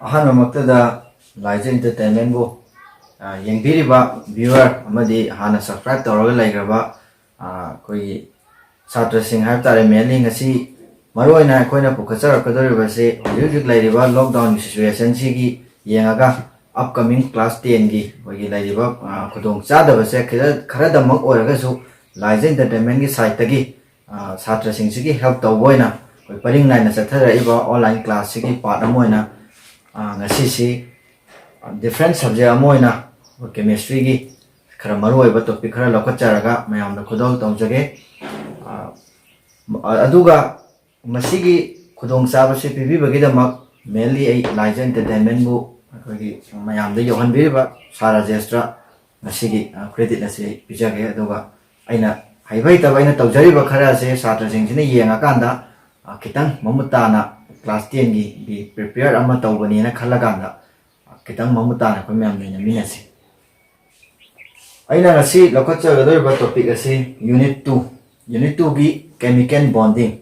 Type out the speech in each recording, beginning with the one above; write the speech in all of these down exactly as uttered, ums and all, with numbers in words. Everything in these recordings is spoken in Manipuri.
ꯑꯍꯥꯟꯕꯃꯛꯇꯗ ꯂꯥꯏꯖ ꯏꯟꯇꯔꯇꯦꯟꯃꯦꯟꯕꯨ, ꯑ, ꯌꯦꯡꯕꯤꯔꯤꯕ ꯚ꯭ꯌꯨꯋꯔ ꯑꯃꯗꯤ ꯍꯥꯟꯅ ꯁꯕꯁꯀ꯭ꯔꯥꯏꯕ ꯇꯧꯔꯒ ꯂꯩꯈ꯭ꯔꯕ, ꯑ, ꯑꯩꯈꯣꯏꯒꯤ ꯁꯥꯇ꯭ꯔꯁꯤꯡ ꯍꯥꯏꯕ ꯇꯥꯔꯦ, ꯃꯦꯟꯂꯤ ꯉꯁꯤ ꯃꯔꯨꯑꯣꯏꯅ ꯑꯩꯈꯣꯏꯅ ꯄꯨꯈꯠꯆꯔꯛꯀꯗꯧꯔꯤꯕꯁꯤ ꯍꯧꯖꯤꯛ ꯍꯧꯖꯤꯛ ꯂꯩꯔꯤꯕ ꯂꯣꯛꯗꯥꯎꯟꯒꯤ ꯁꯤꯆꯨꯋꯦꯁꯟꯁꯤꯒꯤ ꯌꯦꯡꯉꯒ ꯑꯞꯀꯃꯤꯡ ꯀ꯭ꯂꯥꯁ ꯇꯦꯟꯒꯤ ꯑꯩꯈꯣꯏꯒꯤ ꯂꯩꯔꯤꯕ, ꯑ, ꯈꯨꯗꯣꯡꯆꯥꯗꯕꯁꯦ ꯈꯤꯇ, ꯈꯔꯗꯃꯛ ꯑꯣꯏꯔꯒꯁꯨ ꯂꯥꯏꯖ ꯏꯟꯇꯔꯇꯦꯟꯃꯦꯟꯒꯤ ꯁꯥꯏꯠꯇꯒꯤ, ꯑ, ꯁꯥꯇ꯭ꯔꯁꯤꯡꯁꯤꯒꯤ ꯍꯦꯜꯞ ꯇꯧꯕ ꯑꯣꯏꯅ ꯑꯩꯈꯣꯏ ꯄꯔꯤꯡ ꯅꯥꯏꯅ ꯆꯠꯊꯔꯛꯏꯕ ꯑꯣꯟꯂꯥꯏꯟ ꯀ꯭ꯂꯥꯁꯁꯤꯒꯤ ꯄꯥꯔꯠ ꯑꯃ ꯑꯣꯏꯅ, ꯑ, ꯉꯁꯤꯁꯤ ꯗꯤꯐ꯭ꯔꯦꯟ ꯁꯕꯖꯦꯛ ꯑꯃ ꯑꯣꯏꯅ ꯑꯩꯈꯣꯏ ꯀꯦꯃꯤꯁꯇ꯭ꯔꯤꯒꯤ ꯈꯔ ꯃꯔꯨꯑꯣꯏꯕ ꯇꯣꯄꯤꯛ ꯈꯔ ꯂꯧꯈꯠꯆꯔꯒ ꯃꯌꯥꯝꯗ ꯈꯨꯗꯣꯜ ꯇꯧꯖꯒꯦ꯫ ꯑ, ꯑꯗꯨꯒ ꯃꯁꯤꯒꯤ ꯈꯨꯗꯣꯡꯆꯥꯕꯁꯤ ꯄꯤꯕꯤꯕꯒꯤꯗꯃꯛ ꯃꯦꯟꯂꯤ ꯑꯩ ꯂꯥꯏꯖ ꯏꯟꯇꯔꯇꯦꯟꯃꯦꯟꯕꯨ ꯑꯩꯈꯣꯏꯒꯤ ꯃꯌꯥꯝꯗ ꯌꯧꯍꯟꯕꯤꯔꯤꯕ ꯁꯥꯔ ꯔꯥꯖꯦꯁꯇ ꯉꯁꯤꯒꯤ, ꯑ, ꯀ꯭ꯔꯦꯗꯤꯠ ꯑꯁꯤ ꯑꯩ ꯄꯤꯖꯒꯦ꯫ ꯑꯗꯨꯒ ꯑꯩꯅ ꯍꯩꯕ ꯍꯩꯇꯕ ꯑꯩꯅ ꯇꯧꯖꯔꯤꯕ ꯈꯔ ꯑꯁꯦ ꯁꯥꯇ꯭ꯔꯁꯤꯡꯁꯤꯅ ꯌꯦꯡꯉꯀꯥꯟꯗ, ꯑ, ꯈꯤꯇꯪ ꯃꯃꯨꯠ ꯇꯥꯅ ꯀ꯭ꯂꯥꯁ ꯇꯦꯟꯒꯤ ꯄ꯭ꯔꯤꯄꯦꯌꯔ ꯑꯃ ꯇꯧꯕꯅꯦꯅ ꯈꯜꯂꯀꯥꯟꯗ, ꯑ, ꯈꯤꯇꯪ ꯃꯃꯨꯠ ꯇꯥꯅ ꯑꯩꯈꯣꯏ ꯃꯌꯥꯝ ꯅꯩꯅꯃꯤꯟꯅꯁꯤ꯫ ꯑꯩꯅ ꯉꯁꯤ ꯂꯧꯈꯠꯆꯒꯗꯧꯔꯤꯕ ꯇꯣꯄꯤꯛ ꯑꯁꯤ ꯌꯨꯅꯤꯠ ꯇꯨ, ꯌꯨꯅꯤꯠ ꯇꯨꯒꯤ ꯀꯦꯃꯤꯀꯦꯜ ꯕꯣꯟꯗꯤꯡ꯫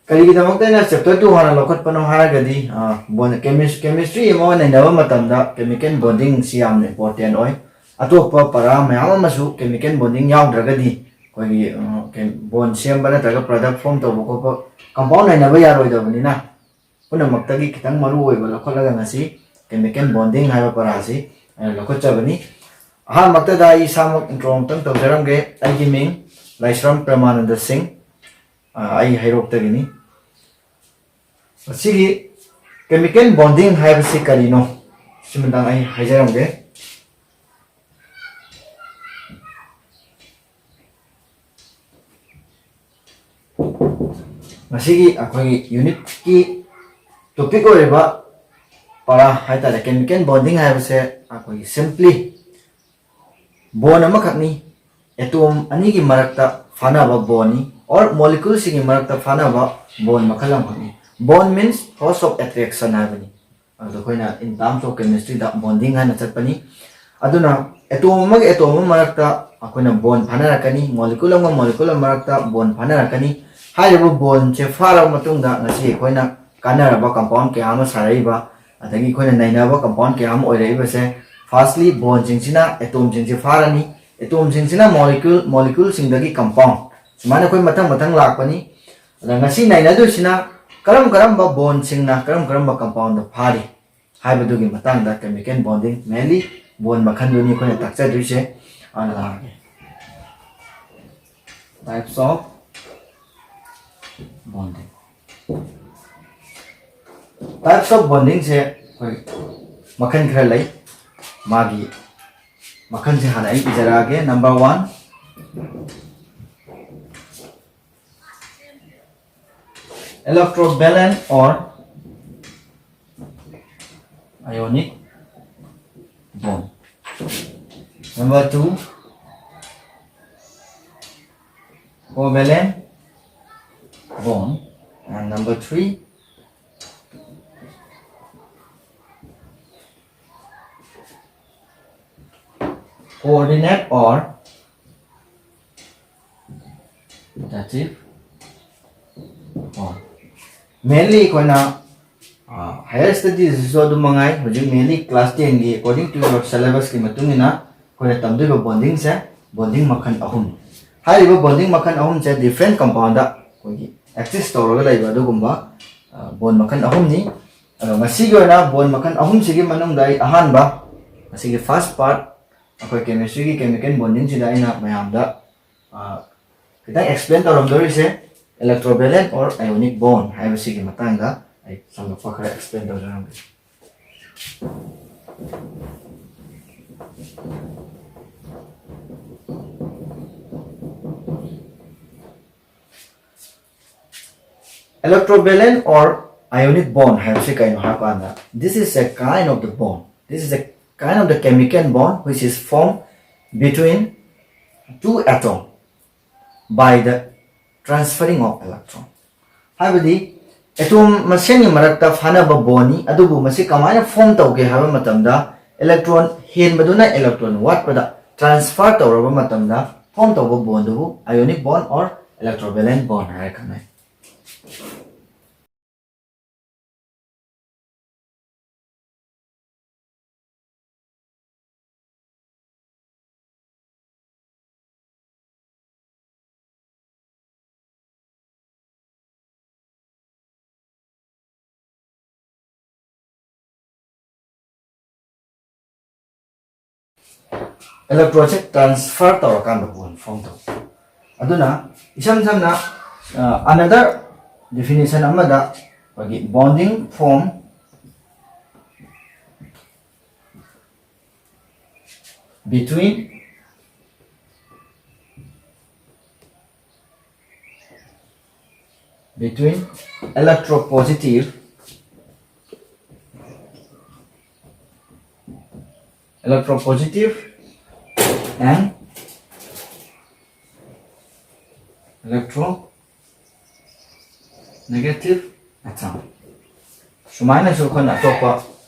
ꯀꯔꯤꯒꯤꯗꯃꯛꯇ ꯑꯩꯅ ꯆꯦꯞꯇꯔ ꯇꯨ ꯍꯥꯟꯅ ꯂꯧꯈꯠꯄꯅꯣ ꯍꯥꯏꯔꯒꯗꯤ, ꯑ, ꯕꯣꯟ-, ꯀꯦꯃꯤꯁ-, ꯀꯦꯃꯤꯁꯇ꯭ꯔꯤ ꯑꯃ ꯅꯩꯅꯕ ꯃꯇꯝꯗ ꯀꯦꯃꯤꯀꯦꯜ ꯕꯣꯟꯗꯤꯡꯁꯤ ꯌꯥꯝꯅ ꯏꯝꯄꯣꯔꯇꯦꯟ ꯑꯣꯏ꯫ ꯑꯇꯣꯞꯄ ꯄꯔꯥ ꯃꯌꯥꯝ ꯑꯃꯁꯨ ꯀꯦꯃꯤꯀꯦꯜ ꯕꯣꯟꯗꯤꯡ ꯌꯥꯎꯗ꯭ꯔꯒꯗꯤ ꯑꯩꯈꯣꯏꯒꯤ, ꯑ, ꯀꯦ-, ꯕꯣꯟ ꯁꯦꯝꯕ ꯅꯠꯇ꯭ꯔꯒ ꯄ꯭ꯔꯗꯛ ꯐꯣꯝ ꯇꯧꯕ ꯈꯣꯠꯄ ꯀꯝꯄꯥꯎꯟ ꯅꯩꯅꯕ ꯌꯥꯔꯣꯏꯗꯕꯅꯤꯅ, ꯄꯨꯝꯅꯃꯛꯇꯒꯤ ꯈꯤꯇꯪ ꯃꯔꯨ ꯑꯣꯏꯕ ꯂꯧꯈꯠꯂꯒ ꯉꯁꯤ ꯀꯦꯃꯤꯀꯦꯜ ꯕꯣꯟꯗꯤꯡ ꯍꯥꯏꯕ ꯄꯔꯥꯁꯤ ꯑꯩꯅ ꯂꯧꯈꯠꯆꯕꯅꯤ꯫ ꯑꯍꯥꯟꯕꯃꯛꯇꯗ ꯑꯩ ꯏꯁꯥꯃꯛ ꯏꯟꯇ꯭ꯔꯣ ꯑꯃꯇꯪ ꯇꯧꯖꯔꯝꯒꯦ꯫ ꯑꯩꯒꯤ ꯃꯤꯡ ꯂꯥꯏꯁ꯭ꯔꯝ ꯄ꯭ꯔꯦꯃꯥꯅꯟꯗ ꯁꯤꯡ, ꯑ, ꯑꯩ ꯍꯩꯔꯣꯛꯇꯒꯤꯅꯤ꯫ ꯃꯁꯤꯒꯤ ꯀꯦꯃꯤꯀꯦꯜ ꯕꯣꯟꯗꯤꯡ ꯍꯥꯏꯕꯁꯤ ꯀꯔꯤꯅꯣ? ꯁꯤꯃꯇꯪ ꯑꯩ ꯍꯥꯏꯖꯔꯝꯒꯦ꯫ ꯉꯁꯤꯒꯤ ꯑꯩꯈꯣꯏꯒꯤ ꯌꯨꯅꯤꯠꯀꯤ ꯇꯣꯄꯤꯛ ꯑꯣꯏꯔꯤꯕ ꯄꯔꯥ ꯍꯥꯏꯇꯥꯔꯦ, ꯀꯦꯃꯤꯀꯦꯜ ꯕꯣꯟꯗꯤꯡ ꯍꯥꯏꯕꯁꯦ ꯑꯩꯈꯣꯏꯒꯤ ꯁꯤꯝꯄ꯭ꯂꯤ ꯕꯣꯟ ꯑꯃꯈꯛꯅꯤ, ꯑꯦꯇꯣꯝ ꯑꯅꯤꯒꯤ ꯃꯔꯛꯇ ꯐꯥꯅꯕ ꯕꯣꯟꯅꯤ, ꯑꯣꯔ ꯃꯣꯂꯤꯀ꯭ꯌꯨꯜꯁꯤꯡꯒꯤ ꯃꯔꯛꯇ ꯐꯥꯅꯕ ꯕꯣꯟ ꯃꯈꯜ ꯑꯃꯈꯛꯅꯤ꯫ Bond means force of attraction ꯍꯥꯏꯕꯅꯤ꯫ ꯑꯗꯨ ꯑꯩꯈꯣꯏꯅ in terms of chemistryꯗ ꯕꯣꯟꯗꯤꯡ ꯍꯥꯏꯅ ꯆꯠꯄꯅꯤ꯫ ꯑꯗꯨꯅ ꯑꯦꯇꯣꯝ ꯑꯃꯒ ꯑꯦꯇꯣꯝ ꯑꯃ ꯃꯔꯛꯇ ꯑꯩꯈꯣꯏꯅ ꯕꯣꯟ ꯐꯥꯅꯔꯛꯀꯅꯤ, ꯃꯣꯂꯤꯀ꯭ꯌꯨꯜ ꯑꯃꯒ ꯃꯣꯂꯤꯀ꯭ꯌꯨꯜ ꯑꯃ ꯃꯔꯛꯇ ꯕꯣꯟ ꯐꯥꯅꯔꯛꯀꯅꯤ꯫ ꯍꯥꯏꯔꯤꯕ ꯕꯣꯟꯁꯦ ꯐꯥꯔꯕ ꯃꯇꯨꯡꯗ ꯉꯁꯤ ꯑꯩꯈꯣꯏꯅ ꯀꯥꯟꯅꯔꯕ compound ꯀꯌꯥ ꯑꯃ ꯁꯥꯔꯛꯏꯕ, ꯑꯗꯒꯤ ꯑꯩꯈꯣꯏꯅ ꯅꯩꯅꯕ compound ꯀꯌꯥ ꯑꯃ ꯑꯣꯏꯔꯛꯏꯕꯁꯦ, firstly, bondꯁꯤꯡꯁꯤꯅ atomꯁꯤꯡꯁꯦ ꯐꯥꯔꯅꯤ, atomꯁꯤꯡꯁꯤꯅ molecule, moleculeꯁꯤꯡꯗꯒꯤ compound, ꯁꯨꯃꯥꯏꯅ ꯑꯩꯈꯣꯏ ꯃꯊꯪ ꯃꯊꯪ ꯂꯥꯛꯄꯅꯤ꯫ ꯑꯗ ꯉꯁꯤ ꯅꯩꯅꯗꯣꯏꯁꯤꯅ ꯀꯔꯝ ꯀꯔꯝꯕ bondꯁꯤꯡꯅ ꯀꯔꯝ ꯀꯔꯝꯕ compoundꯗ ꯐꯥꯔꯤ ꯍꯥꯏꯕꯗꯨꯒꯤ ꯃꯇꯥꯡꯗ, chemical bonding, mainly bond ꯃꯈꯜꯗꯨꯅꯤ ꯑꯩꯈꯣꯏꯅ ꯇꯥꯛꯆꯗꯣꯏꯁꯦ꯫ ꯑꯗꯨꯅ ꯂꯥꯛꯑꯒꯦ, types of bonding꯫ Types of bondingꯁꯦ ꯑꯩꯈꯣꯏ ꯃꯈꯜ ꯈꯔ ꯂꯩ꯫ ꯃꯥꯒꯤ ꯃꯈꯜꯁꯦ ꯍꯥꯟꯅ ꯑꯩ ꯏꯖꯔꯛꯑꯒꯦ꯫ Number one, electrovalent or ionic bond. Number two, covalent bond. And number three, coordinate or rotative bond. Mainly ꯑꯩꯈꯣꯏꯅ higher studiesꯇꯁꯨ ꯑꯗꯨꯝ ꯃꯉꯥꯏ, ꯍꯧꯖꯤꯛ mainly class tenꯒꯤ according to your syllabusꯀꯤ ꯃꯇꯨꯡ ꯏꯟꯅ ꯑꯩꯈꯣꯏꯅ ꯇꯝꯗꯣꯏꯕ bondingꯁꯦ, bonding ꯃꯈꯜ ꯑꯍꯨꯝ꯫ ꯍꯥꯏꯔꯤꯕ bonding ꯃꯈꯜ ꯑꯍꯨꯝꯁꯦ different compoundꯗ ꯑꯩꯈꯣꯏꯒꯤ exist ꯇꯧꯔꯒ ꯂꯩꯕ ꯑꯗꯨꯒꯨꯝꯕ bond ꯃꯈꯜ ꯑꯍꯨꯝꯅꯤ꯫ ꯑꯗꯣ ꯉꯁꯤꯒꯤ ꯑꯣꯏꯅ bond ꯃꯈꯜ ꯑꯍꯨꯝꯁꯤꯒꯤ ꯃꯅꯨꯡꯗ ꯑꯩ ꯑꯍꯥꯟꯕ, ꯉꯁꯤꯒꯤ first part, ꯑꯩꯈꯣꯏ chemistryꯒꯤ chemical bondingꯁꯤꯗ ꯑꯩꯅ ꯃꯌꯥꯝꯗ ꯑ, ꯈꯤꯇꯪ explain ꯇꯧꯔꯝꯗꯣꯔꯤꯁꯦ electrovalent or ionic bond ꯍꯥꯏꯕꯁꯤꯒꯤ ꯃꯇꯥꯡꯗ ꯑꯩ ꯁꯝꯂꯞꯄ ꯈꯔ explain ꯇꯧꯖꯔꯝꯒꯦ꯫ Electrovalent or ionic bond ꯍꯥꯏꯕꯁꯤ ꯀꯩꯅꯣ ꯍꯥꯏꯕ ꯀꯥꯟꯗ, this is a kind of the bond, this is a kind of the chemical bond which is formed between two atom by the transferring of electron. ꯍꯥꯏꯕꯗꯤ atom ꯃꯁꯦꯟꯒꯤ ꯃꯔꯛꯇ ꯐꯥꯅꯕ bondꯅꯤ, ꯑꯗꯨꯕꯨ ꯃꯁꯤ ꯀꯃꯥꯏꯅ form ꯇꯧꯒꯦ ꯍꯥꯏꯕ ꯃꯇꯝꯗ, electron ꯍꯦꯟꯕꯗꯨꯅ electron ꯋꯥꯠꯄꯗ transfer ꯇꯧꯔꯕ ꯃꯇꯝꯗ form ꯇꯧꯕ bondꯗꯨꯕꯨ ionic bond or electrovalent bond ꯍꯥꯏꯔ ꯈꯪꯅꯩ꯫ electronꯁꯦ transfer ꯇꯧꯔꯀꯥꯟꯗ bond form ꯇꯧ꯫ ꯑꯗꯨꯅ ꯏꯁꯝ ꯁꯝꯅ, ꯑ, another definition ꯑꯃꯗ ꯑꯩꯈꯣꯏꯒꯤ bonding form between between electropositive electropositive and electronegative atom꯫ ꯁꯨꯃꯥꯏꯅꯁꯨ ꯑꯩꯈꯣꯏꯅ ꯑꯇꯣꯞꯄ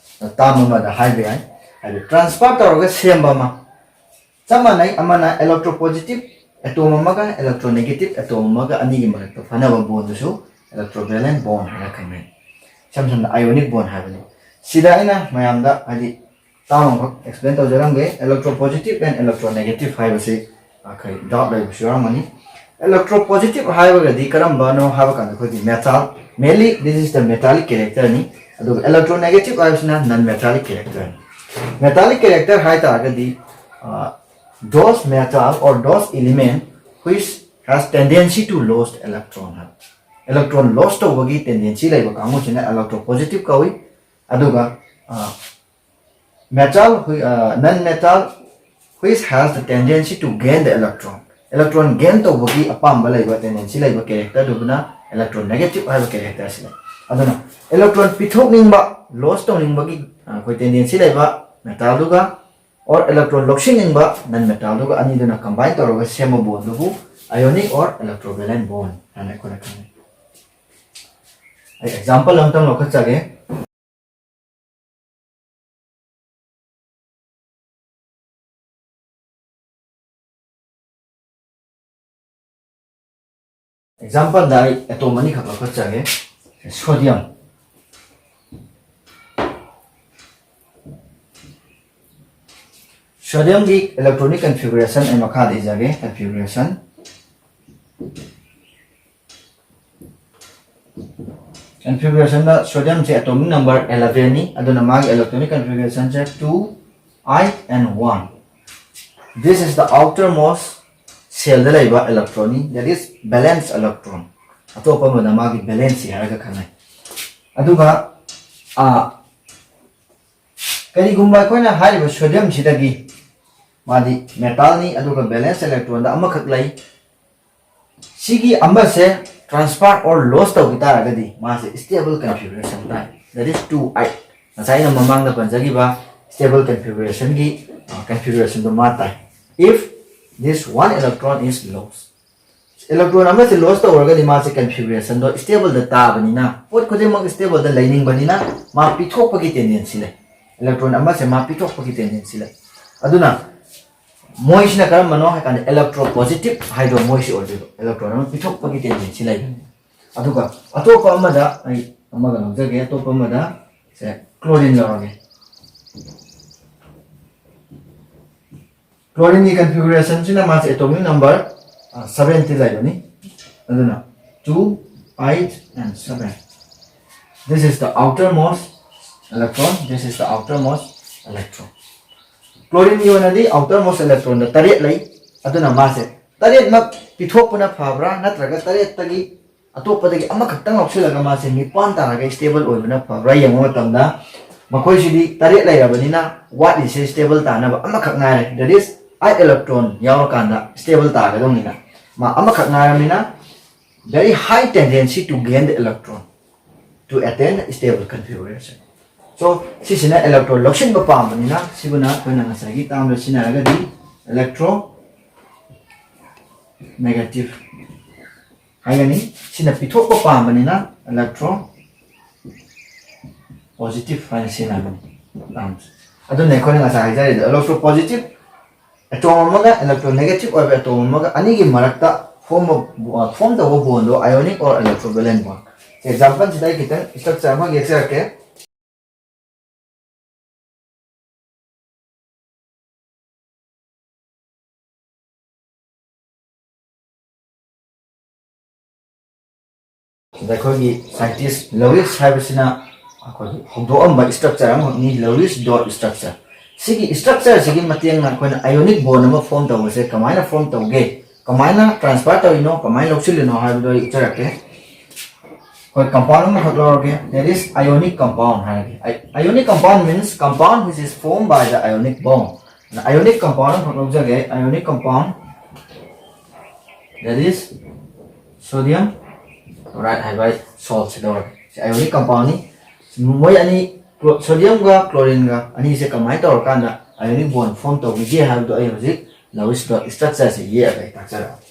term ꯑꯃꯗ ꯍꯥꯏꯕ ꯌꯥꯏ꯫ ꯍꯥꯏꯗꯤ transfer ꯇꯧꯔꯒ ꯁꯦꯝꯕ ꯑꯃ꯫ ꯆꯞ ꯃꯥꯟꯅꯩ, ꯑꯃꯅ electropositive atom ꯑꯃꯒ electronegative atom ꯑꯃꯒ ꯑꯅꯤꯒꯤ ꯃꯔꯛꯇ ꯐꯅꯕ bondꯗꯨꯁꯨ electrovalent bond ꯍꯥꯏꯅ ꯈꯪꯅꯩ꯫ ꯏꯁꯝ ꯁꯝꯅ ionic bond ꯍꯥꯏꯕꯅꯤ꯫ ꯁꯤꯗ ꯑꯩꯅ ꯃꯌꯥꯝꯗ ꯍꯥꯏꯗꯤ term ꯑꯃꯈꯛ explain ꯇꯧꯖꯔꯝꯒꯦ꯫ Electropositive and electronegative ꯍꯥꯏꯕꯁꯤ ꯑꯩꯈꯣꯏ doubt ꯂꯩꯕꯁꯨ ꯌꯥꯎꯔꯝꯒꯅꯤ꯫ Electropositive ꯍꯥꯏꯔꯒꯗꯤ ꯀꯔꯝꯕꯅꯣ ꯍꯥꯏꯕ ꯀꯥꯟꯗ ꯑꯩꯈꯣꯏꯒꯤ metal, mainly this is the metallic characterꯅꯤ꯫ ꯑꯗꯨꯒ electronegative ꯍꯥꯏꯕꯁꯤꯅ non metallic characterꯅꯤ꯫ Metallic character ꯍꯥꯏ ꯇꯥꯔꯒꯗꯤ, ꯑ, those metal or those element which has tendency to lose electron ꯍꯥꯏꯕ꯫ Electron lose ꯇꯧꯕꯒꯤ tendency ꯂꯩꯕ ꯀꯥꯡꯕꯨꯁꯤꯅ electropositive ꯀꯧꯏ꯫ ꯑꯗꯨꯒ, ꯑ, metal, ꯍꯨꯏ-, ꯑ, non metal which has the tendency to gain the electron, electron gain ꯇꯧꯕꯒꯤ ꯑꯄꯥꯝꯕ ꯂꯩꯕ, tendency ꯂꯩꯕ characterꯗꯨꯕꯨꯅ electronegative ꯍꯥꯏꯕ characterꯁꯤꯅꯤ꯫ ꯑꯗꯨꯅ electron ꯄꯤꯊꯣꯛꯅꯤꯡꯕ, lose ꯇꯧꯅꯤꯡꯕꯒꯤ, ꯑ, ꯑꯩꯈꯣꯏ tendency ꯂꯩꯕ metalꯗꯨꯒ or electron ꯂꯧꯁꯤꯟꯅꯤꯡꯕ non metalꯗꯨꯒ ꯑꯅꯤꯗꯨꯅ combine ꯇꯧꯔꯒ ꯁꯦꯝꯕ bondꯗꯨꯕꯨ ionic or electrovalent bond ꯍꯥꯏꯅ ꯑꯩꯈꯣꯏꯅ ꯈꯪꯅꯩ꯫ ꯑꯩ example ꯑꯝꯇꯪ ꯂꯧꯈꯠꯆꯒꯦ꯫ Exampleꯗ ꯑꯩ atom ꯑꯅꯤꯈꯛ ꯂꯧꯈꯠꯆꯒꯦ꯫ Sodium, sodiumꯒꯤ electronic configuration ꯑꯩ ꯃꯈꯥꯗ ꯏꯖꯒꯦ꯫ Configuration, configurationꯗ sodiumꯁꯦ atomic number elevenꯅꯤ, ꯑꯗꯨꯅ ꯃꯥꯒꯤ electronic configurationꯁꯦ two, eight and one꯫ This is the outermost shellꯗ ꯂꯩꯕ electronꯅꯤ, that is valence electron. ꯑꯇꯣꯞꯄ ꯑꯃꯗ ꯃꯥꯒꯤ valence ꯍꯥꯏꯔꯒ ꯈꯪꯅꯩ꯫ ꯑꯗꯨꯒ ꯑ, ꯀꯔꯤꯒꯨꯝꯕ ꯑꯩꯈꯣꯏꯅ ꯍꯥꯏꯔꯤꯕ sodiumꯁꯤꯗꯒꯤ, ꯃꯥꯗꯤ metalꯅꯤ, ꯑꯗꯨꯒ valence electronꯗ ꯑꯃꯈꯛ ꯂꯩ꯫ ꯁꯤꯒꯤ ꯑꯃꯁꯦ transfer or loss ꯇꯧꯈꯤ ꯇꯥꯔꯒꯗꯤ ꯃꯥꯁꯦ stable configuration ꯇꯥꯏ, that is two eight꯫ ꯉꯁꯥꯏ ꯑꯩꯅ ꯃꯃꯥꯡꯗ ꯄꯟꯖꯈꯤꯕ stable configurationꯒꯤ, ꯑ, configurationꯗꯣ ꯃꯥ ꯇꯥꯏ꯫ If this one electron is lost, electron ꯑꯃꯁꯦ loss ꯇꯧꯔꯒꯗꯤ ꯃꯥꯁꯦ configurationꯗꯣ stableꯗ ꯇꯥꯕꯅꯤꯅ, ꯄꯣꯠ ꯈꯨꯗꯤꯡꯃꯛ stableꯗ ꯂꯩꯅꯤꯡꯕꯅꯤꯅ, ꯃꯥ ꯄꯤꯊꯣꯛꯄꯒꯤ tendency ꯂꯩ꯫ Electron ꯑꯃꯁꯦ ꯃꯥ ꯄꯤꯊꯣꯛꯄꯒꯤ tendency ꯂꯩ꯫ ꯑꯗꯨꯅ ꯃꯣꯏꯁꯤꯅ ꯀꯔꯝꯕꯅꯣ ꯍꯥꯏ ꯀꯥꯟꯗ electropositive ꯍꯥꯏꯗꯣ ꯃꯣꯏꯁꯤ ꯑꯣꯏꯗꯣꯏꯕ, electron ꯑꯃ ꯄꯤꯊꯣꯛꯄꯒꯤ tendency ꯂꯩꯕꯅꯤ꯫ ꯑꯗꯨꯒ ꯑꯇꯣꯞꯄ ꯑꯃꯗ ꯑꯩ ꯑꯃꯒ ꯂꯧꯖꯒꯦ, ꯑꯇꯣꯞꯄ ꯑꯃꯗ ꯁꯦ chlorine ꯂꯧꯔꯒꯦ꯫ Chlorineꯒꯤ configurationꯁꯤꯅ ꯃꯥꯁꯦ atomic number seventy ꯂꯩꯕꯅꯤ꯫ ꯑꯗꯨꯅ two eight and seven, this is the outermost electron, this is the outermost electron꯫ Chlorineꯒꯤ ꯑꯣꯏꯅꯗꯤ outermost electronꯗ ꯇꯔꯦꯠ ꯂꯩ꯫ ꯑꯗꯨꯅ ꯃꯥꯁꯦ ꯇꯔꯦꯠꯃꯛ ꯄꯤꯊꯣꯛꯄꯅ ꯐꯕ꯭ꯔꯥ, ꯅꯠꯇ꯭ꯔꯒ ꯇꯔꯦꯠꯇꯒꯤ ꯑꯇꯣꯞꯄꯗꯒꯤ ꯑꯃꯈꯛꯇꯪ ꯂꯧꯁꯤꯜꯂꯒ ꯃꯥꯁꯦ ꯅꯤꯄꯥꯟ ꯇꯥꯔꯒ stable ꯑꯣꯏꯕꯅ ꯐꯕ꯭ꯔꯥ ꯌꯦꯡꯕ ꯃꯇꯝꯗ, ꯃꯈꯣꯏꯁꯤꯗꯤ ꯇꯔꯦꯠ ꯂꯩꯔꯕꯅꯤꯅ ꯋꯥꯠꯂꯤꯁꯦ stable ꯇꯥꯅꯕ ꯑꯃꯈꯛ ꯉꯥꯏꯔꯦ, that is eight electron ꯌꯥꯎꯔꯀꯥꯟꯗ stable ꯇꯥꯒꯗꯧꯅꯤꯅ꯫ ꯃꯥ ꯑꯃꯈꯛ ꯉꯥꯏꯔꯕꯅꯤꯅ, very high tendency to gain the electron to attain the stable configuration. So ꯁꯤꯁꯤꯅ electron ꯂꯧꯁꯤꯟꯕ ꯄꯥꯝꯕꯅꯤꯅ, ꯁꯤꯕꯨꯅ ꯑꯩꯈꯣꯏꯅ ꯉꯁꯥꯏꯒꯤ termꯗ ꯁꯤꯖꯤꯟꯅꯔꯒꯗꯤ electronegative ꯍꯥꯏꯒꯅꯤ꯫ ꯁꯤꯅ ꯄꯤꯊꯣꯛꯄ ꯄꯥꯝꯕꯅꯤꯅ electropositive ꯍꯥꯏꯅ ꯁꯤꯖꯤꯟꯅꯒꯅꯤ꯫ ꯑꯗꯨꯅ ꯑꯩꯈꯣꯏꯅ ꯉꯁꯥꯏ ꯍꯥꯏꯖꯔꯤꯗꯣ, electropositive atom ꯑꯃꯒ electronegative ꯑꯣꯏꯕ atom ꯑꯃꯒ ꯑꯅꯤꯒꯤ ꯃꯔꯛꯇ form form ꯇꯧꯕ bondꯗꯣ ionic or electrovalent bond꯫ Exampleꯁꯤꯗ ꯑꯩ ꯈꯤꯇꯪ structure ꯑꯃ ꯌꯦꯛꯆꯔꯛꯀꯦ꯫ ꯁꯤꯗ ꯑꯩꯈꯣꯏꯒꯤ scientist Lewis ꯍꯥꯏꯕꯁꯤꯅ ꯑꯩꯈꯣꯏꯒꯤ ꯍꯧꯗꯣꯛꯑꯝꯕ structure ꯑꯃꯈꯛꯅꯤ, Lewis dot structure꯫ ꯁꯤꯒꯤ ꯁ꯭ꯇ꯭ꯔꯛꯆꯔꯁꯤꯒꯤ ꯃꯇꯦꯡꯅ ꯑꯩꯈꯣꯏꯅ ꯑꯥꯏꯑꯣꯅꯤꯛ ꯕꯣꯟ ꯑꯃ ꯐꯣꯔꯝ ꯇꯧꯕꯁꯦ ꯀꯃꯥꯏꯅ ꯐꯣꯔꯝ ꯇꯧꯒꯦ, ꯀꯃꯥꯏꯅ ꯇ꯭ꯔꯥꯟꯁꯐꯔ ꯇꯧꯔꯤꯅꯣ, ꯀꯃꯥꯏꯅ ꯂꯧꯁꯤꯜꯂꯤꯅꯣ ꯍꯥꯏꯕꯗꯣ ꯑꯩ ꯎꯠꯆꯔꯛꯀꯦ꯫ ꯑꯩꯈꯣꯏ ꯀꯝꯄꯥꯎꯟ ꯑꯃꯈꯛ ꯂꯧꯔꯒꯦ, that is ionic compound ꯍꯥꯏꯔꯒꯦ꯫ Ionic compound means compound which is formed by the ionic bond. Ionic compound ꯑꯃꯈꯛ ꯂꯧꯖꯒꯦ, ionic compound, that is sodium chloride ꯍꯥꯏꯕ ꯁꯣꯜꯠꯁꯦ ꯂꯧꯔꯒꯦ꯫ ꯁꯤ ionic compoundꯅꯤ꯫ ꯃꯣꯏ ꯑꯅꯤ, ꯁꯣꯗꯤꯌꯝꯒ ꯀ꯭ꯂꯣꯔꯤꯟꯒ ꯑꯅꯤꯁꯦ ꯀꯃꯥꯏꯅ ꯇꯧꯔꯀꯥꯟꯗ ionic bond form ꯇꯧꯕꯤꯒꯦ ꯍꯥꯏꯕꯗꯣ ꯑꯩ ꯍꯧꯖꯤꯛ ꯂꯧꯏꯁꯤꯗ ꯁ꯭ꯇ꯭ꯔꯛꯆꯔꯁꯦ ꯌꯦꯛꯑꯒ ꯑꯩ ꯇꯥꯛꯆꯔꯛꯑꯒꯦ꯫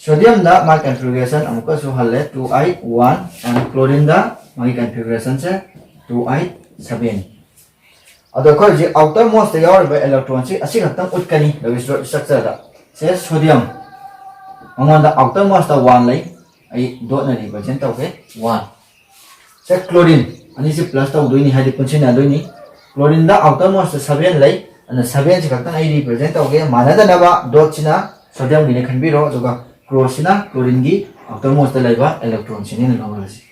ꯁꯣꯗꯤꯌꯝꯗ ꯃꯥꯒꯤ ꯀꯟꯐꯤꯒꯔꯦꯁꯟ ꯑꯃꯨꯛꯀꯁꯨ ꯍꯜꯂꯦ, two eight one, and ꯀ꯭ꯂꯣꯔꯤꯟꯗ ꯃꯥꯒꯤ ꯀꯟꯐꯤꯒꯔꯦꯁꯟꯁꯦ two eight seven꯫ ꯑꯗꯣ ꯑꯩꯈꯣꯏ ꯍꯧꯖꯤꯛ ꯑꯥꯎꯇꯔ ꯃꯣꯁꯇ ꯌꯥꯎꯔꯤꯕ ꯏꯂꯦꯛꯇ꯭ꯔꯣꯟꯁꯤ ꯑꯁꯤ ꯈꯛꯇꯪ ꯎꯠꯀꯅꯤ ꯂꯧꯏꯁꯤꯗ ꯁ꯭ꯇ꯭ꯔꯛꯆꯔꯗ꯫ ꯁꯦ ꯁꯣꯗꯤꯌꯝ, ꯃꯉꯣꯟꯗ ꯑꯥꯎꯇꯔ ꯃꯣꯁꯇ ꯋꯥꯟ ꯂꯩ, ꯑꯩ ꯗꯣꯠꯅ ꯔꯤꯄ꯭ꯔꯖꯦꯟ ꯇꯧꯒꯦ, ꯋꯥꯟ꯫ ꯁꯦ ꯀ꯭ꯂꯣꯔꯤꯟ, ꯑꯅꯤꯁꯤ ꯄ꯭ꯂꯁ ꯇꯧꯗꯣꯏꯅꯤ, ꯍꯥꯏꯗꯤ ꯄꯨꯟꯁꯤꯟꯅꯗꯣꯏꯅꯤ꯫ ꯀ꯭ꯂꯣꯔꯤꯟꯗ ꯑꯥꯎꯇꯔ ꯃꯣꯁꯇ ꯁꯚꯦꯟ ꯂꯩ, ꯑꯗꯨꯅ ꯁꯚꯦꯟꯁꯤ ꯈꯛꯇꯪ ꯑꯩ ꯔꯤꯄ꯭ꯔꯖꯦꯟ ꯇꯧꯒꯦ꯫ ꯃꯥꯟꯅꯗꯅꯕ ꯗꯣꯠꯁꯤꯅ ꯁꯣꯗꯤꯌꯝꯒꯤꯅꯦ ꯈꯟꯕꯤꯔꯣ, ꯑꯗꯨꯒ ꯀ꯭ꯔꯣꯁꯁꯤꯅ ꯀ꯭ꯂꯣꯔꯤꯟꯒꯤ ꯑꯥꯎꯇꯔ ꯃꯣꯁꯇ ꯂꯩꯕ ꯏꯂꯦꯛꯇ꯭ꯔꯣꯟꯁꯤꯅꯦꯅ ꯂꯧꯔꯁꯤ꯫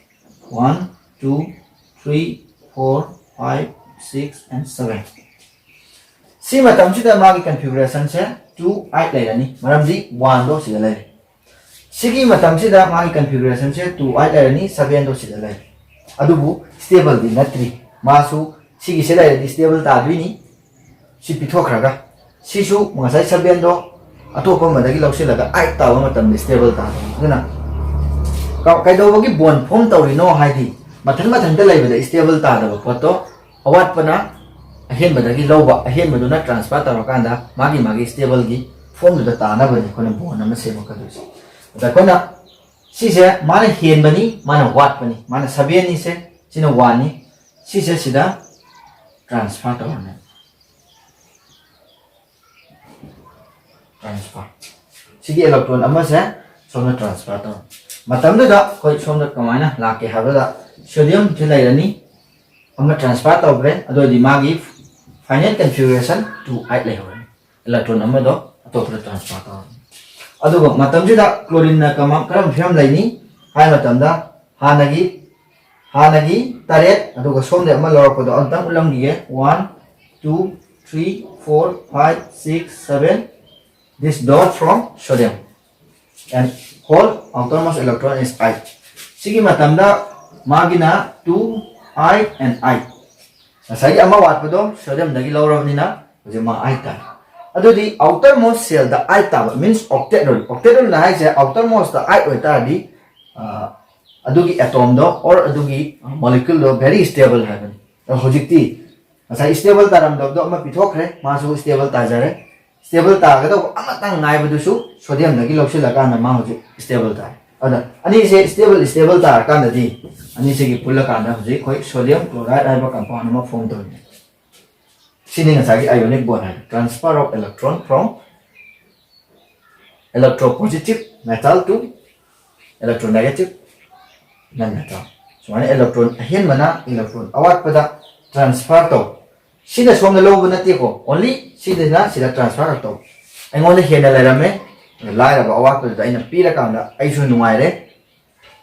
One, two, three, four, five, six and seven꯫ ꯁꯤ ꯃꯇꯝꯁꯤꯗ ꯃꯥꯒꯤ ꯀꯟꯐꯤꯒꯔꯦꯁꯟꯁꯦ two eight ꯂꯩꯔꯅꯤ, ꯃꯔꯝꯗꯤ ꯋꯥꯟꯗꯣ ꯁꯤꯗ ꯂꯩꯔꯦ꯫ ꯁꯤꯒꯤ ꯃꯇꯝꯁꯤꯗ ꯃꯥꯒꯤ ꯀꯟꯐꯤꯒꯔꯦꯁꯟꯁꯦ two eight ꯂꯩꯔꯅꯤ, ꯁꯚꯦꯟꯗꯣ ꯁꯤꯗ ꯂꯩꯔꯦ꯫ ꯑꯗꯨꯕꯨ ꯁ꯭ꯇꯦꯕꯜꯗꯤ ꯅꯠꯇ꯭ꯔꯤ꯫ ꯃꯥꯁꯨ ꯁꯤꯒꯤꯁꯦ ꯂꯩꯔꯗꯤ ꯁ꯭ꯇꯦꯕꯜ ꯇꯥꯗꯣꯏꯅꯤ꯫ ꯁꯤ ꯄꯤꯊꯣꯛꯈ꯭ꯔꯒ ꯁꯤꯁꯨ ꯉꯁꯥꯏ ꯁꯚꯦꯟꯗꯣ ꯑꯇꯣꯞꯄ ꯑꯃꯗꯒꯤ ꯂꯧꯁꯤꯜꯂꯒ ꯑꯩꯠ ꯇꯥꯕ ꯃꯇꯝꯗ ꯁ꯭ꯇꯦꯕꯜ ꯇꯥꯗꯣꯏꯅꯤ꯫ ꯑꯗꯨꯅ ꯀ-, ꯀꯩꯗꯧꯕꯒꯤ ꯕꯣꯟ ꯐꯣꯔꯝ ꯇꯧꯔꯤꯅꯣ ꯍꯥꯏꯗꯤ ꯃꯊꯟ ꯃꯊꯟꯇ ꯂꯩꯕꯗ ꯁ꯭ꯇꯦꯕꯜ ꯇꯥꯗꯕ ꯄꯣꯠꯇꯣ ꯑꯋꯥꯠꯄꯅ ꯑꯍꯦꯟꯕꯗꯒꯤ ꯂꯧꯕ, ꯑꯍꯦꯟꯕꯗꯨꯅ ꯇ꯭ꯔꯥꯟꯁꯐꯔ ꯇꯧꯔꯀꯥꯟꯗ ꯃꯥꯒꯤ ꯃꯥꯒꯤ ꯁ꯭ꯇꯦꯕꯜꯒꯤ ꯐꯣꯔꯝꯗꯨꯗ ꯇꯥꯅꯕꯅꯤ ꯑꯩꯈꯣꯏꯅ ꯕꯣꯟ ꯑꯃ ꯁꯦꯝꯃꯛꯀꯗꯣꯏꯁꯦ꯫ ꯑꯗ ꯑꯩꯈꯣꯏꯅ ꯁꯤꯁꯦ ꯃꯥꯅ ꯍꯦꯟꯕꯅꯤ, ꯃꯥꯅ ꯋꯥꯠꯄꯅꯤ, ꯃꯥꯅ ꯁꯚꯦꯟꯅꯤꯁꯦ, ꯁꯤꯅ ꯋꯥꯟꯅꯤ, ꯁꯤꯁꯦ ꯁꯤꯗ ꯇ꯭ꯔꯥꯟꯁꯐꯔ ꯇꯧꯔꯅꯤ꯫ ꯇ꯭ꯔꯥꯟꯁꯐꯔ꯫ ꯁꯤꯒꯤ ꯏꯂꯦꯛꯇ꯭ꯔꯣꯟ ꯑꯃꯁꯦ ꯁꯣꯝꯗ ꯇ꯭ꯔꯥꯟꯁꯐꯔ ꯇꯧꯔꯅꯤ꯫ ꯃꯇꯝꯗꯨꯗ ꯑꯩꯈꯣꯏ ꯁꯣꯝꯗ ꯀꯃꯥꯏꯅ ꯂꯥꯛꯀꯦ ꯍꯥꯏꯕꯗ ꯁꯣꯗꯤꯌꯝꯁꯤ ꯂꯩꯔꯅꯤ, ꯑꯃ ꯇ꯭ꯔꯥꯟꯁꯐꯔ ꯇꯧꯈ꯭ꯔꯦ, ꯑꯗꯨ ꯑꯣꯏꯔꯗꯤ ꯃꯥꯒꯤ ꯐꯥꯏꯅꯦꯜ ꯀꯟꯐꯤꯒꯔꯦꯁꯟ two eight ꯂꯩꯍꯧꯔꯅꯤ꯫ ꯏꯂꯦꯛꯇ꯭ꯔꯣꯟ ꯑꯃꯗꯣ ꯑꯇꯣꯞꯄꯗ ꯇ꯭ꯔꯥꯟꯁꯐꯔ ꯇꯧꯔꯅꯤ꯫ ꯑꯗꯨꯒ ꯃꯇꯝꯁꯤꯗ ꯀ꯭ꯂꯣꯔꯤꯟꯅ ꯀꯃ-, ꯀꯔꯝꯕ ꯐꯤꯕꯝ ꯂꯩꯅꯤ ꯍꯥꯏꯕ ꯃꯇꯝꯗ ꯍꯥꯟꯅꯒꯤ ꯍꯥꯟꯅꯒꯤ ꯇꯔꯦꯠ, ꯑꯗꯨꯒ ꯁꯣꯝꯗ ꯑꯃ ꯂꯧꯔꯛꯄꯗꯣ ꯑꯝꯇꯪ ꯎꯠꯂꯝꯈꯤꯒꯦ꯫ One, two, three, four, five, six, seven. This dot from sodium and whole outermost electron is eight. ꯁꯤꯒꯤ ꯃꯇꯝꯗ ꯃꯥꯒꯤꯅ two, eight and eight꯫ ꯉꯁꯥꯏꯒꯤ ꯑꯃ ꯋꯥꯠꯄꯗꯣ sodiumꯗꯒꯤ ꯂꯧꯔꯕꯅꯤꯅ ꯍꯧꯖꯤꯛ ꯃꯥ eight ꯇꯥꯔꯦ꯫ ꯑꯗꯨꯗꯤ outermost shellꯗ eight ꯇꯥꯕ means octet rule꯫ Octet rule ꯍꯥꯏꯁꯦ outermostꯇ eight ꯑꯣꯏꯇꯥꯔꯗꯤ, ꯑ, ꯑꯗꯨꯒꯤ atomꯗꯣ or ꯑꯗꯨꯒꯤ moleculeꯗꯣ very stable ꯍꯥꯏꯕꯅꯤ꯫ ꯑꯗꯣ ꯍꯧꯖꯤꯛꯇꯤ ꯉꯁꯥꯏ stable ꯇꯥꯔꯝꯗꯕꯗꯣ ꯑꯃ ꯄꯤꯊꯣꯛꯈ꯭ꯔꯦ, ꯃꯥꯁꯨ stable ꯇꯥꯖꯔꯦ꯫ Stable ꯇꯥꯒꯗꯧꯕ ꯑꯃꯇꯪ ꯉꯥꯏꯕꯗꯨꯁꯨ sodiumꯗꯒꯤ ꯂꯧꯁꯤꯜꯂꯀꯥꯟꯗ ꯃꯥ ꯍꯧꯖꯤꯛ stable ꯇꯥꯔꯦ꯫ ꯑꯗ ꯑꯅꯤꯁꯦ stable stable ꯇꯥꯔꯀꯥꯟꯗꯗꯤ ꯑꯅꯤꯁꯤꯒꯤ ꯄꯨꯜꯂꯀꯥꯟꯗ ꯍꯧꯖꯤꯛ ꯑꯩꯈꯣꯏ sodium chloride ꯍꯥꯏꯕ compound ꯑꯃ form ꯇꯧꯔꯤꯅꯦ꯫ ꯁꯤꯅꯤ ꯉꯁꯥꯏꯒꯤ ionic bond ꯍꯥꯏꯕ, transfer of electron from electropositive metal to electronegative non metal꯫ ꯁꯨꯃꯥꯏꯅ electron ꯑꯍꯦꯟꯕꯅ electron ꯑꯋꯥꯠꯄꯗ transfer ꯇꯧ꯫ ꯁꯤꯅ ꯁꯣꯝꯗ ꯂꯧꯕ ꯅꯠꯇꯦꯀꯣ, only ꯁꯤꯗꯅ ꯁꯤꯗ transfer ꯈꯛ ꯇꯧ꯫ ꯑꯩꯉꯣꯟꯗ ꯍꯦꯟꯅ ꯂꯩꯔꯝꯃꯦ, ꯂꯥꯏꯔꯕ ꯑꯋꯥꯠꯄꯗꯨꯗ ꯑꯩꯅ ꯄꯤꯔꯀꯥꯟꯗ ꯑꯩꯁꯨ ꯅꯨꯡꯉꯥꯏꯔꯦ꯫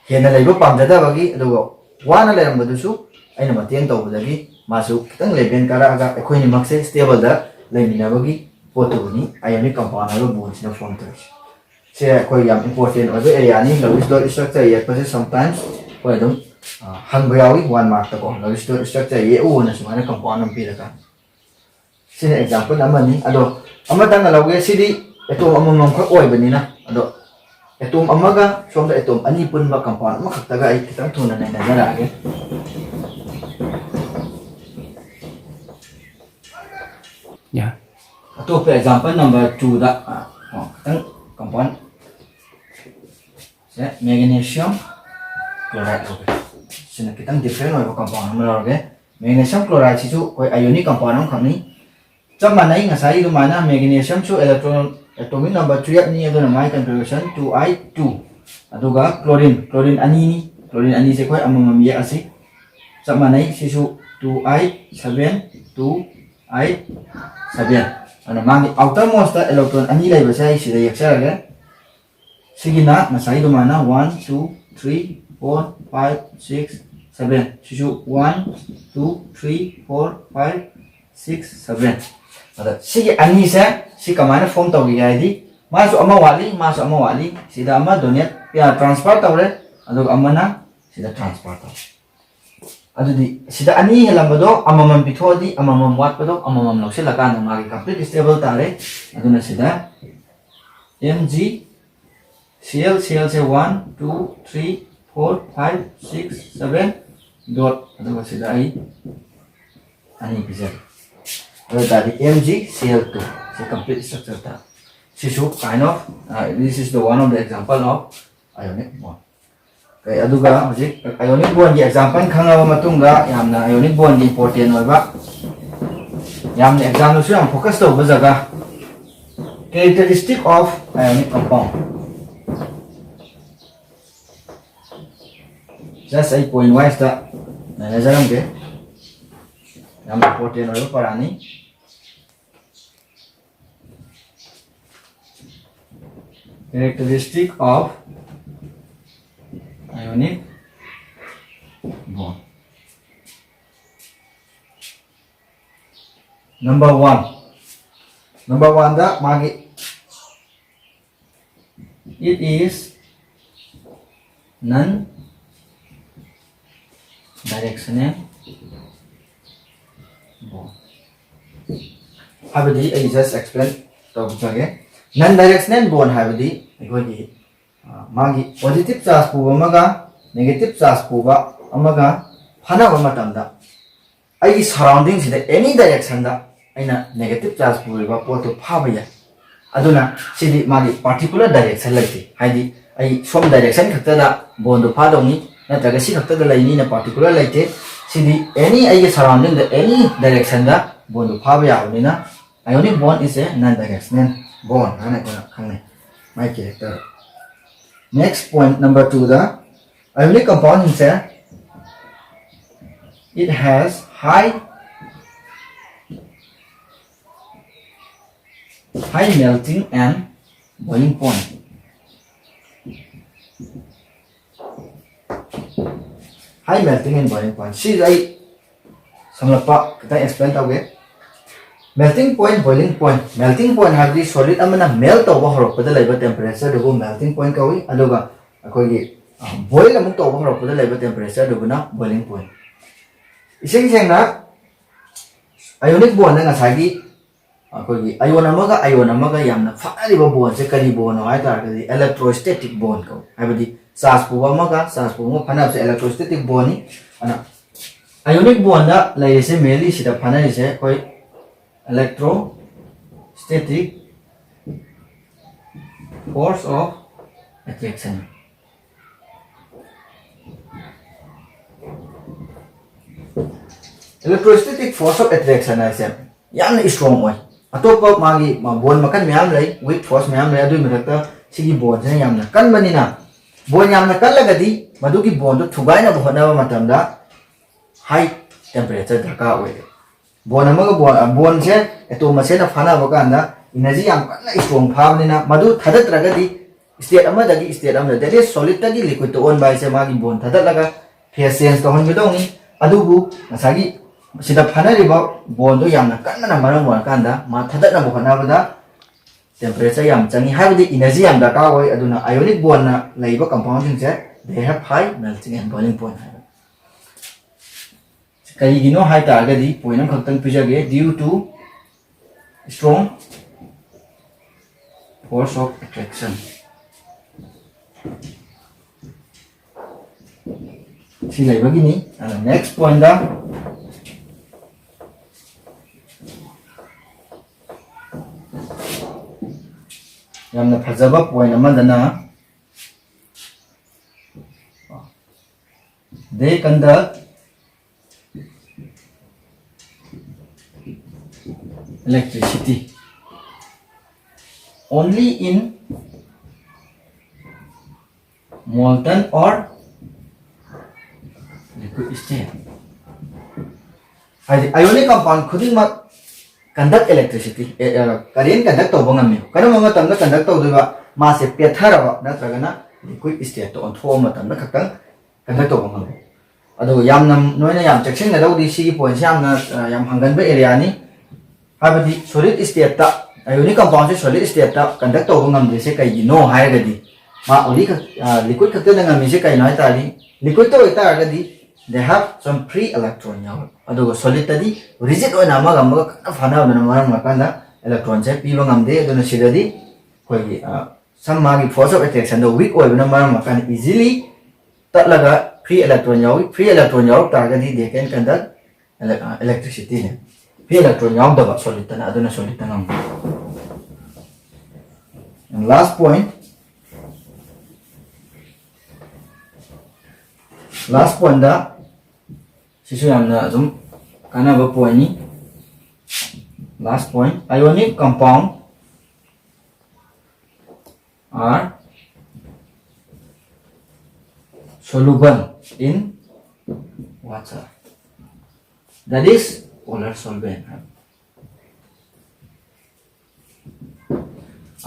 ꯍꯦꯟꯅ ꯂꯩꯕ ꯄꯥꯝꯖꯗꯕꯒꯤ, ꯑꯗꯨꯒ ꯋꯥꯅ ꯂꯩꯔꯝꯕꯗꯨꯁꯨ ꯑꯩꯅ ꯃꯇꯦꯡ ꯇꯧꯕꯗꯒꯤ ꯃꯥꯁꯨ ꯈꯤꯇꯪ level ꯀꯥꯔꯛꯑꯒ ꯑꯩꯈꯣꯏꯅꯤꯃꯛꯁꯦ stableꯗ ꯂꯩꯃꯤꯟꯅꯕꯒꯤ ꯄꯣꯠꯇꯨꯕꯨꯅꯤ ionic compound ꯍꯥꯏꯕ bondꯁꯤꯅ form ꯇꯧꯔꯤꯁꯦ꯫ ꯁꯦ ꯑꯩꯈꯣꯏ ꯌꯥꯝ important ꯑꯣꯏꯕ areaꯅꯤ꯫ Lewis dot structure ꯌꯦꯛꯄꯁꯦ sometimes ꯑꯩꯈꯣꯏ ꯑꯗꯨꯝ, ꯑ, ꯍꯪꯕ ꯌꯥꯎꯏ one markꯇꯀꯣ, Lewis dot structure ꯌꯦꯛꯎꯅ ꯁꯨꯃꯥꯏꯅ compound ꯑꯃ ꯄꯤꯔꯀꯥꯟꯗ꯫ ꯁꯤꯅ example ꯑꯃꯅꯤ꯫ ꯑꯗꯣ ꯑꯃꯇꯪꯒ ꯂꯧꯒꯦ, ꯁꯤꯗꯤ atom ꯑꯃꯃꯝ ꯈꯛ ꯑꯣꯏꯕꯅꯤꯅ꯫ ꯑꯗꯣ atom ꯑꯃꯒ ꯁꯣꯝꯗ atom ꯑꯅꯤ ꯄꯨꯟꯕ compound ꯑꯃꯈꯛꯇꯒ ꯑꯩ ꯈꯤꯇꯪ ꯊꯨꯅ ꯅꯩꯅꯖꯔꯛꯑꯒꯦ꯫ Yeah. ꯑꯇꯣꯞꯄ example number twoꯗ, ꯑ, ꯑꯣ, ꯈꯤꯇꯪ compound ꯁꯦ magnesium chloride ꯂꯧꯒꯦ꯫ ꯁꯤꯅ ꯈꯤꯇꯪ different ꯑꯣꯏꯕ compound ꯑꯃ ꯂꯧꯔꯒꯦ꯫ Magnesium chlorideꯁꯤꯁꯨ ꯑꯩꯈꯣꯏ ionic compound ꯑꯃꯈꯛꯅꯤ꯫ ꯆꯞ ꯃꯥꯟꯅꯩ ꯉꯁꯥꯏꯒꯤ ꯑꯗꯨꯃꯥꯏꯅ, magnesiumꯁꯨ electron, atomic number twelveꯅꯤ, ꯑꯗꯨꯅ ꯃꯥꯒꯤ configuration two eight two꯫ ꯑꯗꯨꯒ chlorine, chlorine ꯑꯅꯤꯅꯤ꯫ Chlorine ꯑꯅꯤꯁꯦ ꯑꯩꯈꯣꯏ ꯑꯃꯃꯝ ꯌꯦꯛꯑꯁꯤ꯫ ꯆꯞ ꯃꯥꯟꯅꯩ, ꯁꯤꯁꯨ two eight seven, two eight seven꯫ ꯑꯗꯨꯅ ꯃꯥꯒꯤ outermostꯇ electron ꯑꯅꯤ ꯂꯩꯕꯁꯦ ꯑꯩ ꯁꯤꯗ ꯌꯦꯛꯆꯔꯒꯦ꯫ ꯁꯤꯒꯤꯅ ꯉꯁꯥꯏ ꯑꯗꯨꯃꯥꯏꯅ one, two, three, four, five, six, seven, ꯁꯤꯁꯨ one, two, three, four, five, six, seven꯫ ꯑꯗ ꯁꯤꯒꯤ ꯑꯅꯤꯁꯦ ꯁꯤ ꯀꯃꯥꯏꯅ form ꯇꯧꯈꯤꯒꯦ ꯍꯥꯏꯗꯤ, ꯃꯥꯁꯨ ꯑꯃ ꯋꯥꯠꯂꯤ, ꯃꯥꯁꯨ ꯑꯃ ꯋꯥꯠꯂꯤ꯫ ꯁꯤꯗ ꯑꯃ donate, transfer ꯇꯧꯔꯦ, ꯑꯗꯨꯒ ꯑꯃꯅ ꯁꯤꯗ transfer ꯇꯧꯔꯦ꯫ ꯑꯗꯨꯗꯤ ꯁꯤꯗ ꯑꯅꯤ ꯍꯦꯜꯂꯝꯕꯗꯣ ꯑꯃꯃꯝ ꯄꯤꯊꯣꯛꯑꯗꯤ ꯑꯃꯃꯝ ꯋꯥꯠꯄꯗꯣ ꯑꯃꯃꯝ ꯂꯧꯁꯤꯜꯂꯀꯥꯟꯗ ꯃꯥꯒꯤ complete stable ꯇꯥꯔꯦ꯫ ꯑꯗꯨꯅ ꯁꯤꯗ M G Cl, Cl ꯁꯦ one, two, three, four, five, six, seven, dot, ꯑꯗꯨꯒ ꯁꯤꯗ ꯑꯩ ꯑꯅꯤ ꯄꯤꯖꯔꯦ꯫ ꯑꯗꯨ ꯑꯣꯏ ꯇꯥꯔꯗꯤ M G Cl two ꯁꯤ complete structure ꯇꯥꯔꯦ꯫ ꯁꯤꯁꯨ kind of, uh, this is the one of the example of ionic bond꯫ Okay, ꯑꯗꯨꯒ ꯍꯧꯖꯤꯛ ionic bond ꯒꯤ example ꯈꯪꯉꯕ ꯃꯇꯨꯡꯗ, ꯌꯥꯝꯅ ionic bond ꯒꯤ important ꯑꯣꯏꯕ, ꯌꯥꯝꯅ exam ꯗꯁꯨ ꯌꯥꯝ focus ꯇꯧꯕ ꯖꯒꯥ, characteristic of ionic compound꯫ Just ꯑꯩ point wise ꯇ ꯅꯩꯅꯖꯔꯝꯒꯦ꯫ ꯌꯥꯝ important ꯑꯣꯏꯕ ꯄꯔꯥꯅꯤ꯫ Characteristic of ionic bond꯫ Number one, number one ꯗ ꯃꯥꯒꯤ, it is non directional bond ꯍꯥꯏꯕꯗꯤ ꯑꯩ just explain ꯇꯧꯖꯒꯦ꯫ Non directional bond ꯍꯥꯏꯕꯗꯤ ꯑꯩꯈꯣꯏꯒꯤ, ꯑ, ꯃꯥꯒꯤ positive charge ꯄꯨꯕ ꯑꯃꯒ negative charge ꯄꯨꯕ ꯑꯃꯒ ꯐꯥꯅꯕ ꯃꯇꯝꯗ ꯑꯩꯒꯤ surrounding ꯁꯤꯗ any direction ꯗ ꯑꯩꯅ negative charge ꯄꯨꯔꯤꯕ ꯄꯣꯠꯇꯨ ꯐꯥꯕ ꯌꯥꯏ꯫ ꯑꯗꯨꯅ ꯁꯤꯗꯤ ꯃꯥꯒꯤ particular direction ꯂꯩꯇꯦ꯫ ꯍꯥꯏꯗꯤ ꯑꯩ ꯁꯣꯝ direction ꯈꯛꯇꯗ bond ꯗꯨ ꯐꯥꯗꯧꯅꯤ, ꯅꯠꯇ꯭ꯔꯒ ꯁꯤ ꯈꯛꯇꯗ ꯂꯩꯅꯤꯅ particular ꯂꯩꯇꯦ꯫ ꯁꯤꯗꯤ any ꯑꯩꯒꯤ surrounding ꯗ any direction ꯗ bond ꯗꯨ ꯐꯥꯕ ꯌꯥꯕꯅꯤꯅ ionic bond is a non directional bond ꯍꯥꯏꯅ ꯑꯩꯈꯣꯏꯅ ꯈꯪꯅꯩ, ꯃꯥꯒꯤ character꯫ Next point number two ꯗ, ionic compound ꯁꯤꯡꯁꯦ, it has high, high melting and boiling point꯫ High melting and boiling point, ꯁꯤꯁꯨ ꯑꯩ ꯁꯝꯂꯞꯄ ꯈꯤꯇꯪ explain ꯇꯧꯒꯦ꯫ Melting point, boiling point꯫ Melting point ꯍꯥꯏꯕꯗꯤ solid ꯑꯃꯅ melt ꯇꯧꯕ ꯍꯧꯔꯛꯄꯗ ꯂꯩꯕ temperatureꯗꯨꯕꯨ melting point ꯀꯧꯏ, ꯑꯗꯨꯒ ꯑꯩꯈꯣꯏꯒꯤ boil ꯑꯃꯨꯛ ꯇꯧꯕ ꯍꯧꯔꯛꯄꯗ ꯂꯩꯕ temperatureꯗꯨꯕꯨꯅ boiling point꯫ ꯏꯁꯦꯡ ꯁꯦꯡꯅ ionic bondꯗ ꯉꯁꯥꯏꯒꯤ ꯑꯩꯈꯣꯏꯒꯤ ion ꯑꯃꯒ ion ꯑꯃꯒ ꯌꯥꯝꯅ ꯐꯥꯅꯔꯤꯕ bondꯁꯦ ꯀꯔꯤ bondꯅꯣ ꯍꯥꯏ ꯇꯥꯔꯒꯗꯤ electrostatic bond ꯀꯧꯏ꯫ ꯍꯥꯏꯕꯗꯤ charge ꯄꯨꯕ ꯑꯃꯒ charge ꯄꯨꯕ ꯑꯃꯒ ꯐꯥꯅꯕꯁꯦ electrostatic bondꯅꯤ꯫ ꯑꯗꯨꯅ ionic bondꯗ ꯂꯩꯔꯤꯁꯦ mainly ꯁꯤꯗ ꯐꯥꯅꯔꯤꯁꯦ ꯑꯩꯈꯣꯏ electrostatic force of attraction꯫ Electrostatic force of attraction ꯍꯥꯏꯁꯦ ꯌꯥꯝꯅ strong ꯑꯣꯏ꯫ ꯑꯇꯣꯞꯄ ꯃꯥꯒꯤ bond ꯃꯈꯜ ꯃꯌꯥꯝ ꯂꯩ, weak force ꯃꯌꯥꯝ ꯂꯩ, ꯑꯗꯨꯒꯤ ꯃꯊꯛꯇ ꯁꯤꯒꯤ bondꯁꯤꯅ ꯌꯥꯝꯅ ꯀꯟꯕꯅꯤꯅ, bond ꯌꯥꯝꯅ ꯀꯜꯂꯒꯗꯤ ꯃꯗꯨꯒꯤ bondꯗꯨ ꯊꯨꯒꯥꯏꯅꯕ ꯍꯣꯠꯅꯕ ꯃꯇꯝꯗ high temperature ꯗꯔꯀꯥꯔ ꯑꯣꯏꯔꯦ꯫ Bond ꯑꯃꯒ bond, bondꯁꯦ atom ꯃꯁꯦꯟꯅ ꯐꯥꯅꯕ ꯀꯥꯟꯗ energy ꯌꯥꯝ ꯀꯟꯅ strong ꯐꯥꯕꯅꯤꯅ ꯃꯗꯨ ꯊꯥꯗꯠꯇ꯭ꯔꯒꯗꯤ state ꯑꯃꯗꯒꯤ state ꯑꯃꯗ, that is solidꯇꯒꯤ liquidꯇ ꯑꯣꯟꯕ ꯍꯥꯏꯁꯦ ꯃꯥꯒꯤ bond ꯊꯥꯗꯠꯂꯒ phase change ꯇꯧꯍꯟꯒꯗꯧꯅꯤ꯫ ꯑꯗꯨꯕꯨ ꯉꯁꯥꯏꯒꯤ ꯁꯤꯗ ꯐꯥꯅꯔꯤꯕ bondꯗꯣ ꯌꯥꯝꯅ ꯀꯟꯕꯅ ꯃꯔꯝ ꯑꯣꯏꯔꯀꯥꯟꯗ ꯃꯥ ꯊꯥꯗꯠꯅꯕ ꯍꯣꯠꯅꯕꯗ temperature ꯌꯥꯝ ꯆꯪꯉꯤ, ꯍꯥꯏꯕꯗꯤ energy ꯌꯥꯝ ꯗꯔꯀꯥꯔ ꯑꯣꯏ꯫ ꯑꯗꯨꯅ ionic bondꯅ ꯂꯩꯕ compoundꯁꯤꯡꯁꯦ they have high melting and boiling point ꯍꯥꯏꯕ꯫ ꯀꯔꯤꯒꯤꯅꯣ ꯍꯥꯏ ꯇꯥꯔꯒꯗꯤ point ꯑꯃꯈꯛꯇꯪ ꯄꯤꯖꯒꯦ, due to strong force of attraction꯫ ꯁꯤ ꯂꯩꯕꯒꯤꯅꯤ꯫ ꯑꯗ next pointꯇ ꯌꯥꯝꯅ ꯐꯖꯕ point ꯑꯃꯗꯅ they conduct electricity only in molten or liquid state꯫ ꯍꯥꯏꯗꯤ ionic compound ꯈꯨꯗꯤꯡꯃꯛ conduct electricity, ꯑꯦ, ꯑꯦ, current conduct ꯇꯧꯕ ꯉꯝꯃꯤ꯫ ꯀꯔꯝꯕ ꯃꯇꯝꯗ conduct ꯇꯧꯗꯣꯏꯕ? ꯃꯥꯁꯦ ꯄꯦꯠꯊꯔꯕ ꯅꯠꯇ꯭ꯔꯒꯅ liquid stateꯇ ꯑꯣꯟꯊꯣꯛꯑꯕ ꯃꯇꯝꯗ ꯈꯛꯇꯪ conduct ꯇꯧꯕ ꯉꯝꯃꯤ꯫ ꯑꯗꯨꯒ ꯌꯥꯝꯅ ꯅꯣꯏꯅ ꯌꯥꯝ ꯆꯦꯛꯁꯤꯟꯒꯗꯧꯗꯤ, ꯁꯤꯒꯤ ꯄꯣꯏꯟꯠꯁꯦ ꯌꯥꯝꯅ ꯑ, ꯌꯥꯝ ꯍꯪꯒꯟꯕ ꯑꯦꯔꯤꯌꯥꯅꯤ꯫ ꯍꯥꯏꯕꯗꯤ solid stateꯇ, ionic compoundꯁꯦ solid stateꯇ conduct ꯇꯧꯕ ꯉꯝꯗ꯭ꯔꯤꯁꯦ ꯀꯩꯒꯤꯅꯣ ꯍꯥꯏꯔꯒꯗꯤ, ꯃꯥ only ꯈꯛ liquid ꯈꯛꯇꯗ ꯉꯝꯃꯤꯁꯦ ꯀꯩꯅꯣ ꯍꯥꯏ ꯇꯥꯔꯗꯤ, liquidꯇ ꯑꯣꯏꯇꯥꯔꯒꯗꯤ they have some free electron ꯌꯥꯎꯋꯦ, ꯑꯗꯨꯒ solidꯇꯗꯤ rigid ꯑꯣꯏꯅ ꯑꯃꯒ ꯑꯃꯒ ꯀꯟꯅ ꯐꯥꯅꯕꯅ ꯃꯔꯝ ꯑꯣꯏꯔꯀꯥꯟꯗ electronꯁꯦ ꯄꯤꯕ ꯉꯝꯗꯦ꯫ ꯑꯗꯨꯅ ꯁꯤꯗꯗꯤ ꯑꯩꯈꯣꯏꯒꯤ ꯁꯝ ꯃꯥꯒꯤ force of attractionꯗꯣ weak ꯑꯣꯏꯕꯅ ꯃꯔꯝ ꯑꯣꯏꯔꯀꯥꯟꯗ easily ꯇꯠꯂꯒ free electron ꯌꯥꯎꯏ꯫ Free electron ꯌꯥꯎꯔꯛ ꯇꯥꯔꯒꯗꯤ they can conduct electricityꯅꯦ꯫ Free electron ꯌꯥꯎꯗꯕ solidꯇꯅ, ꯑꯗꯨꯅ solidꯇ ꯉꯝꯕ꯫ Last point, last pointꯗ ꯁꯤꯁꯨ ꯌꯥꯝꯅ ꯑꯗꯨꯝ ꯀꯥꯟꯅꯕ pointꯅꯤ꯫ Last point, ionic compound are soluble in water, that is polar solvent꯫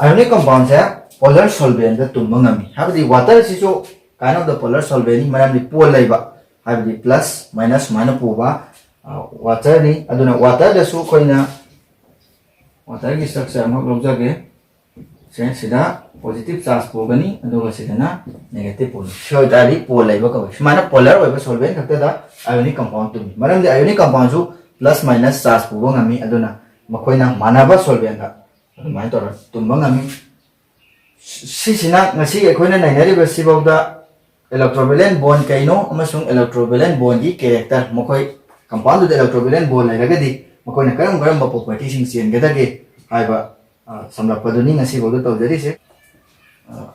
Ionic compoundꯁꯦ polar solventꯇ ꯇꯨꯝꯕ ꯉꯝꯃꯤ꯫ ꯍꯥꯏꯕꯗꯤ waterꯁꯤꯁꯨ kind of the polar solventꯅꯤ, ꯃꯔꯝꯗꯤ pole ꯂꯩꯕ, ꯍꯥꯏꯕꯗꯤ plus minus ꯁꯨꯃꯥꯏꯅ ꯄꯨꯕ waterꯅꯤ꯫ ꯑꯗꯨꯅ waterꯗꯁꯨ ꯑꯩꯈꯣꯏꯅ waterꯒꯤ structure ꯑꯃꯈꯛ ꯂꯧꯖꯒꯦ꯫ ꯁꯦ, ꯁꯤꯗ positive charge ꯄꯨꯒꯅꯤ, ꯑꯗꯨꯒ ꯁꯤꯗꯅ negative ꯄꯨꯅꯤ꯫ ꯁꯤ ꯑꯣꯏꯇꯥꯔꯗꯤ pole ꯂꯩꯕ ꯀꯧꯏ꯫ ꯁꯨꯃꯥꯏꯅ polar ꯑꯣꯏꯕ solvent ꯈꯛꯇꯗ ionic compound ꯇꯨꯝꯃꯤ꯫ ꯃꯔꯝꯗꯤ ionic compoundꯁꯨ plus minus charge ꯄꯨꯕ ꯉꯝꯃꯤ, ꯑꯗꯨꯅ ꯃꯈꯣꯏꯅ ꯃꯥꯟꯅꯕ solventꯇ ꯑꯗꯨꯃꯥꯏꯅ ꯇꯧꯔꯒ ꯇꯨꯝꯕ ꯉꯝꯃꯤ꯫ ꯁꯤꯁꯤꯅ ꯉꯁꯤ ꯑꯩꯈꯣꯏꯅ ꯅꯩꯅꯔꯤꯕꯁꯤꯐꯥꯎꯗ electrovalent bond ꯀꯩꯅꯣ ꯑꯃꯁꯨꯡ electrovalent bondꯒꯤ character, ꯃꯈꯣꯏ compoundꯗꯨꯗ electrovalent bond ꯂꯩꯔꯒꯗꯤ ꯃꯈꯣꯏꯅ ꯀꯔꯝ ꯀꯔꯝꯕ propertyꯁꯤꯡ ꯆꯦꯟꯒꯗꯒꯦ ꯍꯥꯏꯕ ꯁꯝꯂꯞꯄꯗꯨꯅꯤ ꯉꯁꯤꯐꯥꯎꯗ ꯇꯧꯖꯔꯤꯁꯦ꯫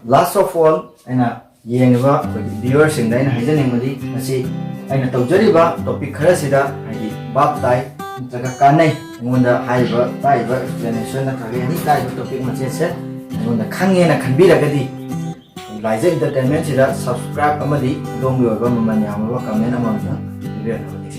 Last of all, ꯑꯩꯅ ꯌꯦꯡꯉꯤꯕ ꯑꯩꯈꯣꯏꯒꯤ viewerꯁꯤꯡꯗ ꯑꯩꯅ ꯍꯥꯏꯖꯅꯤꯡꯕꯗꯤ, ꯉꯁꯤ ꯑꯩꯅ ꯇꯧꯖꯔꯤꯕ topic ꯈꯔꯁꯤꯗ ꯍꯥꯏꯗꯤ ꯚꯥꯞ ꯇꯥꯏ ꯅꯠꯇ꯭ꯔꯒ ꯀꯥꯟꯅꯩ, ꯑꯩꯉꯣꯟꯗ ꯍꯥꯏꯔꯤꯕ ꯇꯥꯛꯏꯕ explanation ꯅꯠꯇ꯭ꯔꯒ any ꯇꯥꯛꯏꯕ topic ꯃꯆꯦꯠꯁꯦ ꯑꯩꯉꯣꯟꯗ ꯈꯪꯉꯦꯅ ꯈꯟꯕꯤꯔꯒꯗꯤ, ꯂꯥꯏꯖ Entertainmentꯁꯤꯗ subscribe ꯑꯃꯗꯤ ꯑꯗꯣꯝꯒꯤ ꯑꯣꯏꯕ ꯃꯃꯜ ꯌꯥꯝꯂꯕ comment ꯑꯃ ꯑꯃꯝꯇꯪ ꯄꯤꯕꯤꯔꯛꯅꯕ ꯅꯤꯡꯁꯤꯡꯖꯔꯤ꯫